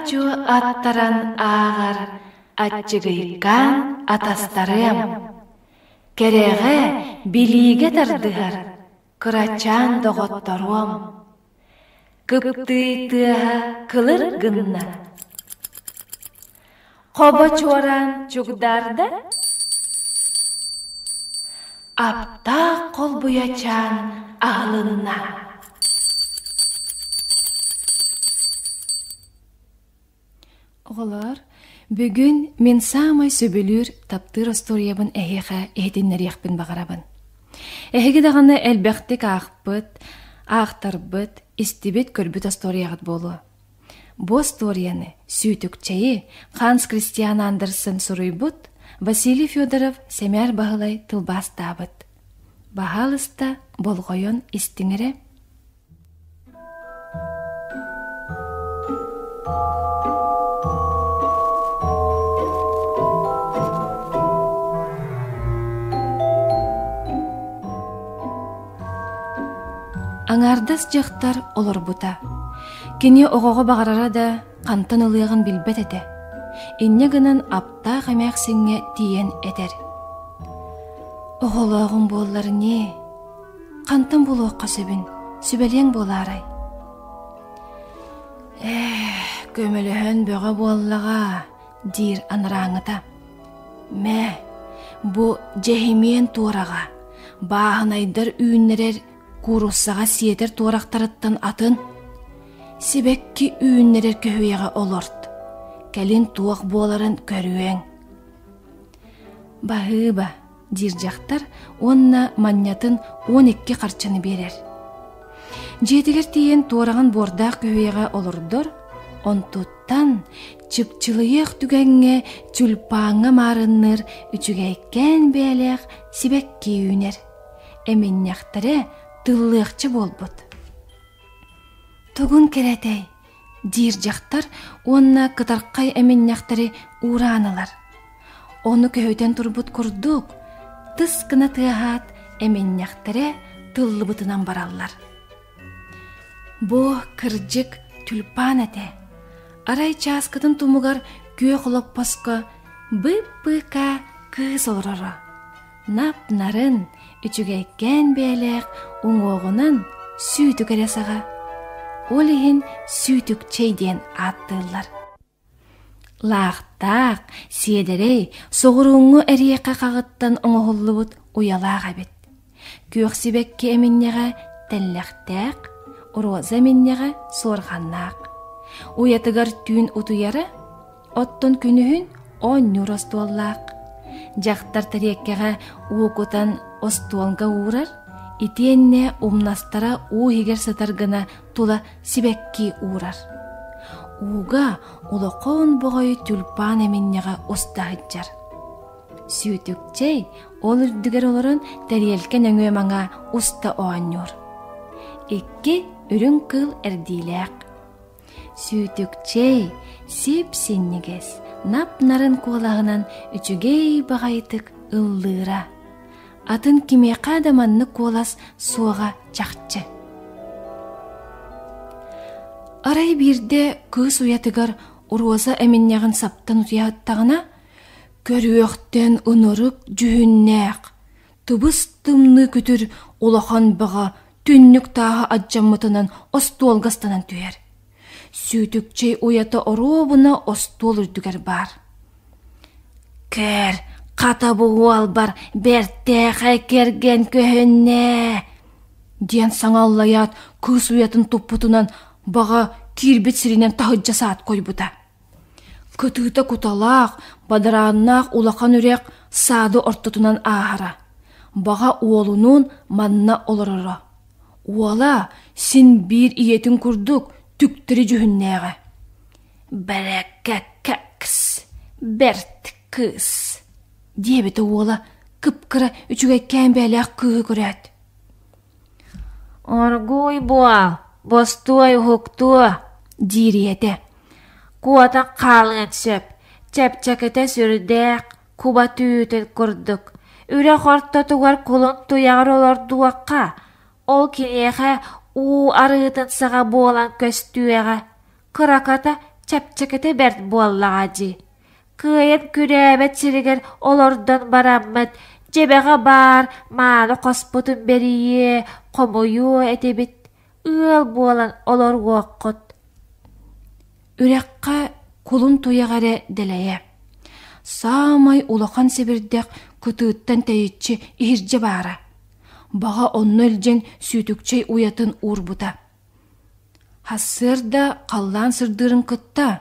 Аа-дьуо аттаран ааҕар аччыгыйкаан атастарыам, Кэрэҕэ, билиигэ тардыһар кырачаан доҕотторуом. Кыптыый тыаһа кылыр гынна, Хобо чуораан чугдаарда, Аптаах холбуйачаан аһылынна. Оҕолоор, бүгүн мин саамай сөбүлүүр, таптыыр остуоруйабын эһиэхэ иһитиннэриэхпин баҕарабын. Эһиги даҕаны элбэхтик аахпыт, аахтарбыт, истибит, көрбүт остуоруйаҕыт буолуо. Бу остуоруйаны Сүүтүкчэйи Ханс Кристиан Андерсен суруйбут, Василий Федоров Сэмээр Баһылай тылбаастаабыт. Баһаалыста болҕойон истиҥ эрэ. Аҥаардас дьахтар олорбута. Кини оҕоҕо баҕарара да, хантан ылыаҕын билбэт этэ. Инньэ гынан аптаах эмээхсиҥҥэ тиийэн этэр: «Оҕолооҕум буоллар ньии, хантан булуохха сөбүн сүбэлиэҥ буолаарай?» «Ээх, көмөлөһөн бөҕө буоллаҕа» диир анарааҥҥыта. «Мэ, бу дьэһимиэн туораҕа, бааһынайдар үүннэрэр кууруссаҕа сиэтэр туорахтарыттан атын сибэкки үүннэрэр көһүйэҕэ олорт, кэлин туох буоларын көрүөҥ». «Баһыыба» диир дьахтар уонна манньатын 12 харчыны биэрэр. Дьиэтигэр тиийэн туораҕын буордаах көһүйэҕэ олордор, онтуттан чыпчылыйыах түгэҥҥэ тюльпаҥҥа маарынныыр үчүгэйкээн бэйэлээх сибэкки үүнэр. Эминньэхтэрэ тыллыахча буолбут. Тугун кэрэтэй, диир дьахтар уонна кытархай эминньэхтэри уураан ылар. Ону көһүтэн турбут курдук, тыс гына тыаһаат, эминньэхтэрэ тыллыбытынан бараллар. Бу кырдьык тюльпан этэ. Арай чааскытын тумугар күөх олоппоско бып-быыкаа кыыс олороро. Нап-нарын, үчүгэйкээн бэйэлээх уҥуоҕунан сүүтүк эрэ саҕа. Ол иһин сүүтүкчэй диэн ааттыыллар. Лаахтаах, сиэдэрэй, соҕурууҥҥу эриэхэ хаҕыттан оҥоһуллубут уйалаах эбит. Күөх сибэкки эминньэҕэ тэллэхтээх, роза эминньэҕэ суорҕаннаах. Уйатыгар түүн утуйара, оттон күнүһүн оонньуур остуоллаах. Дьахтар тэриэккэҕэ уу кутан остуолга уурар, итиэннэ умнастара уу иһигэр сытар гына тула сибэкки уурар. Ууга улахан боҕой тюльпан эминньэҕэ уста сылдьар. Сүүтүкчэй ол үрдүгэр олорон тэриэлкэ нөҥүө маҥаа уста оонньуур. Икки үрүҥ кыыл эрдиилээх. Сүүтүкчэй сип-синньигэс, нап-нарын куолаһынан үчүгэй баҕайытык ыллыыра. Атын кимиэхэ да маннык куолас суоҕа чахчы. Арай биирдэ кыыс уйатыгар Роза эминньэҕин саптан утуйаһыттаҕына, көрүөхтэн ынырык дьүһүннээх, тыбыс-тымныы күтүр улахан баҕа түннүк тааһа алдьаммытынан остуолга ыстанан түһэр. Сүүтүкчэй уйата оруобуна остуол үрдүгэр баар. «Көр, хата бу уолбар бэртээхэй кэргэн көһүннэ!» диэн саҥа аллайаат, кыыс уйатын туппутунан баҕа киирбит сиринэн таһырдьа саат койбута. Кытыыта куталаах, бадарааннаах улахан үрэх саады ортотунан ааһара. Баҕа уолунуун манна олороро. Уола син биир ийэтин курдук түктэри дьүһүннээҕэ. «Бэрэккэккэкс, бэрт кыыс» диэбитэ уола кып-кыра үчүгэйкээн бэйэлээх кыыһы көрөөт. «Оргууй буол, бостуой уһуктуо» диир ийэтэ. «Куотан хаалыан сөп, чэпчэкитэ сүрдээх, куба түүтүн курдук. Үрэх ортотугар кулун туйаҕар олордуохха, ол киниэхэ уу арыытын саҕа буолан көстүөҕэ, кыраката. Чэпчэкитэ бэрт буоллаҕа дии. Кыайан күрээбэт сиригэр олордон бараммыт, дьэбэҕэ баар мааны хоспутун бэрийиэ, хомуйуо этибит, ыал буолан олоруоххут. Үрэххэ кулун туйах эрэ дэлэйэ. Саамай улахан сэбирдэх кытыыттан тэйиччи иһирдьэ баара. Баҕа онно илдьэн сүүтүкчэй уйатын уурбута. Сарсыарда халлаан сырдыырын кытта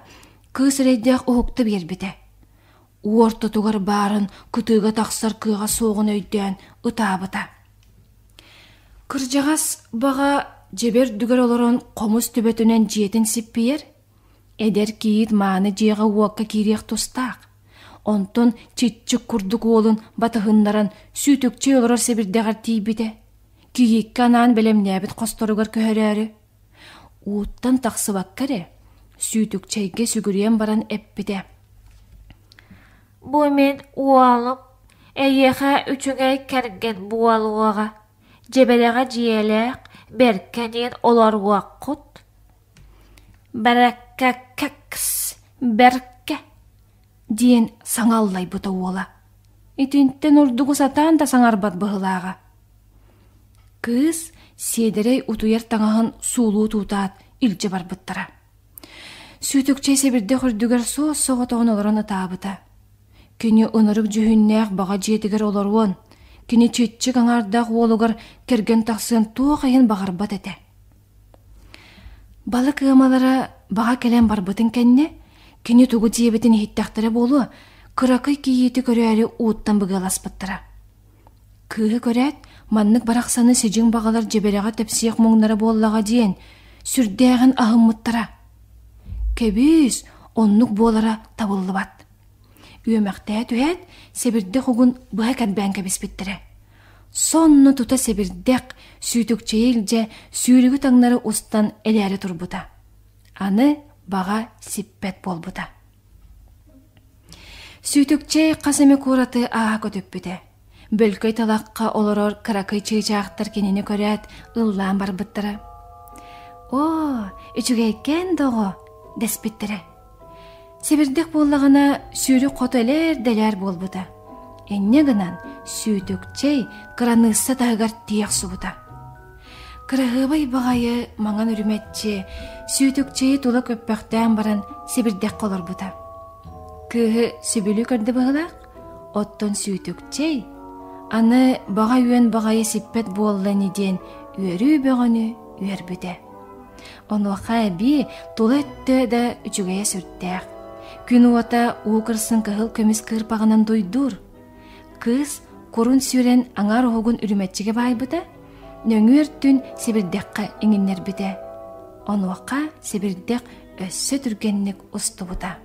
кыыс эрэйдээх уһукта биэрбитэ. Уу ортотугар баарын кытыыга тахсар кыаҕа суоҕун өйдөөн ытаабыта. Кырдьаҕас баҕа дьэбэ үрдүгэр олорон хомус төбөтүнэн дьиэтин сиппийэр, эдэр кийиит мааны дьиэҕэ-уокка киириэх тустаах. Онтон чиччик курдук уолун батыһыннаран сүүтүкчэй олорор сэбирдэҕэр тиийбитэ. Кийииккэ анаан бэлэмнээбит хосторугар көһөрөөрү, ууттан тахсыбакка эрэ, сүүтүкчэйгэ сүгүрүйэн баран эппитэ: «Бу мин уолум, эйиэхэ үчүгэй кэргэн буолуоҕа, дьэбэлэҕэ дьиэлээх, бэркэ диэн олоруоххут». «Бэрэккэккэкс, бэркэ» диэн саҥа аллайбыта уола. Итинтэн ордугу сатаан да саҥарбат быһыылааҕа. Кыыс сиэдэрэй утуйар таҥаһын суулуу туутаат илдьэ барбыттара. Сүүтүкчэй сэбирдэх үрдүгэр суос-соҕотоҕун олорон ытаабыта. Кини ынырык дьүһүннээх баҕа дьиэтигэр олоруон, кини чиччик аҥаардаах уолугар кэргэн тахсыан туох иһин баҕарбат этэ. Балык ыамалара баҕа кэлэн барбытын кэннэ, кини тугу диэбитин иһиттэхтэрэ буолуо, кыракый кийиити көрөөрү ууттан быгыаласпыттара. Кыыһы көрөөт, маннык барахсаны сидьиҥ баҕалар дьэбэрэҕэ тэпсиэх муҥнара буоллаҕа диэн, сүрдээҕин аһыммыттара. Кэбиис, оннук буолара табыллыбат. Үөмэхтээ түһээт, сэбирдэх угун быһа кэрбээн кэбиспиттэрэ. Сонно тута сэбирдэх, сүүтүкчэйи илдьэ, сүүрүгү таҥнары устан элээрэ турбута. Аны баҕа сиппэт буолбута. Сүүтүкчэй хас эмэ куораты ааһа көтүппүтэ. Бөлкөй талахха олорор кыракый чыычаахтар кинини көрөөт ыллаан барбыттара. «Оо, үчүгэйкээн доҕо!» дэспиттэрэ. Сэбирдэх буоллаҕына сүүрүк хоту элээр-дэлээр буолбута. Инньэ гынан сүүтүкчэй кыраныысса таһыгар тиийэ охсубута. Кыраһыабай баҕайы маҥан үрүмэччи сүүтүкчэйи тула көппөхтөөн баран сэбирдэххэ олорбута. Кыыһы сөбүлүү көрдө быһыылаах, оттон сүүтүкчэй аны баҕа үөн баҕайы сиппэт буолла ини диэн үөрүү бөҕөнү үөрбүтэ. Онуоха эбии тула өттө да үчүгэйэ сүрдээх. Күн уота уу кырсын кыһыл көмүс кыырпаҕынан дуйдуур. Кыыс курун сүрэн аҥаар уһугун үрүмэччигэ баайбыта, нөҥүө өртүн сэбирдэххэ иҥиннэрбитэ. Онуоха сэбирдэх өссө түргэнник устубута.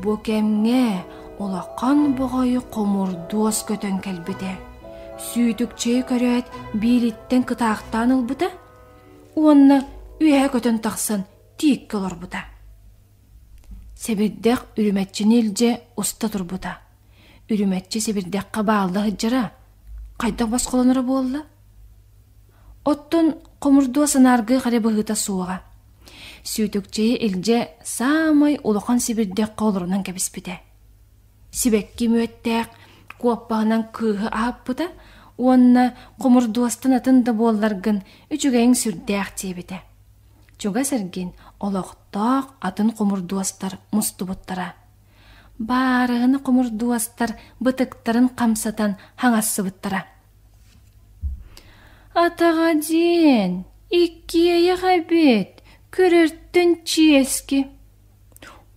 Бу кэмҥэ улахан баҕайы хомурдуос көтөн кэлбитэ. Сүүтүкчэйи көрөөт биилиттэн кытаахтаан ылбыта уонна үөһэ көтөн тахсан тииккэ олорбута. Сэбирдэх үрүмэччини илдьэ уста турбута. Үрүмэччи сэбирдэххэ баалла сылдьара хайдах босхолоноро буолла? Оттон хомурдуос санааргыах эрэ быһыыта суоҕа. Сүүтүкчэйи илдьэ саамай улахан сибирдэххэ олорунан кэбиспитэ. Сибэкки мүөттээх куоппаһынан кыыһы аһаппыта уонна хомурдуостан атын да буолларгын үчүгэйиҥ сүрдээх диэбитэ. Чугас эргин олохтоох атын хомурдуостар мустубуттара. Баарыһыны хомурдуостар бытыктарын хамсатан хаҥассыбыттара. Атаҕа диэн иккиэйэх эбит, көрөртөн чиэски.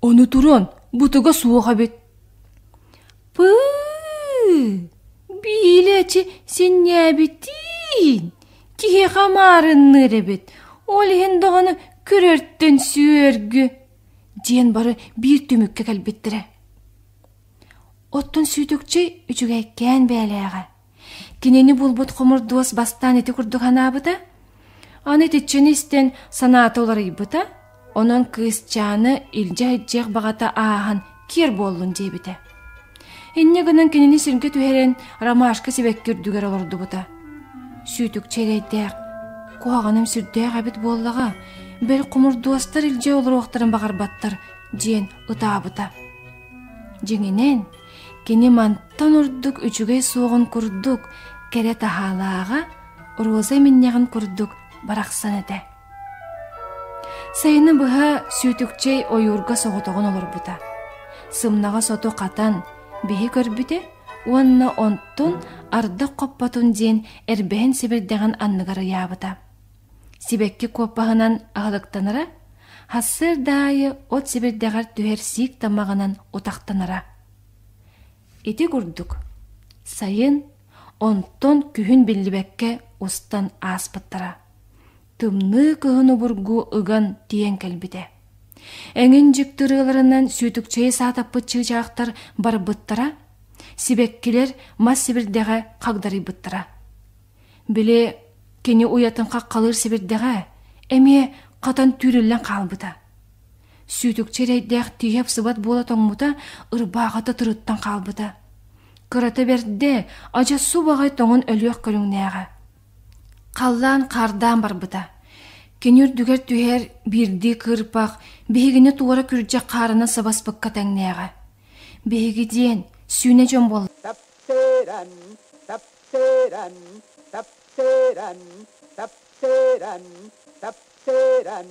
Ону туран бытыга суох эбит. Пыы, биилэчи синньээбитиин, киһиэхэ маарынныыр эбит, ол иһин даҕаны көрөртөн сүөргү, диэн бары биир түмүккэ кэлбиттэрэ. Оттон сүүтүкчэй үчүгэйкээн бэйэлээҕэ. Кинини булбут хомурдуос бастаан ити курдук санаабыта. Аны итиччэни истэн санаата уларыйбыта, онон кыысчааны илдьэ сылдьыах баҕата ааһан киэр буоллун диэбитэ. Инньэ гынан кинини сиргэ түһэрэн ромашка сибэкки үрдүгэр олордубута. Сүүтүкчэ эрэйдээх, куһаҕаным сүрдээх эбит буоллаҕа. бэл хомурдуостар илдьэ олоруохтарын баҕарбаттар диэн ытаабыта. Дьиҥинэн, кини мантан ордук үчүгэй суоҕун курдук кэрэ таһаалааҕа, роза эминньэҕин курдук барахсан этэ. Сайыны быһа Сүүтүкчэй ойуурга соҕотоҕун олорбута. Сымнаҕас оту хатан, биһи көрбүтэ уонна онтун ардах хоппотун диэн эрбэһин сибирдэҕин анныгар ыйаабыта. Сибэкки куоппаһынан аһылыктанара, сарсыарда аайы от сибирдэҕэр түһэр сиик тамаҕынан утахтанара. Ити курдук, сайын, онтон күһүн биллибэккэ устан ааспыттара. Тымныы кыһын обургу ыган тиийэн кэлбитэ. Эҥин дьиктырыыларынан сүүтүкчэйи саатаппыт чыычаахтар барбыттара, сибэккилэр мас сибирдэҕэ хагдарыйбыттара. Били кини уйатын хаххалыыр сибирдэҕэ эмиэ хатан түүрүллэн хаалбыта. Сүүтүкчэ эрэйдээх тииһэ ыпсыбат буола тоҥмута, ырбаахыта тырыттан хаалбыта. Кырата бэрдэ, адьас субаҕай тоҥон өлүөх көрүҥнээҕэ. Халлаан хаардаан барбыта. Кини үрдүгэр түһэр биирдии кыырпах биһигини туора күрдьэх хаарынан сабаспыкка тэҥнээҕэ. Биһиги диэн сүүнэ дьон буолла Таптыыран, таптыыран, таптыыран, таптыыран, таптыыран.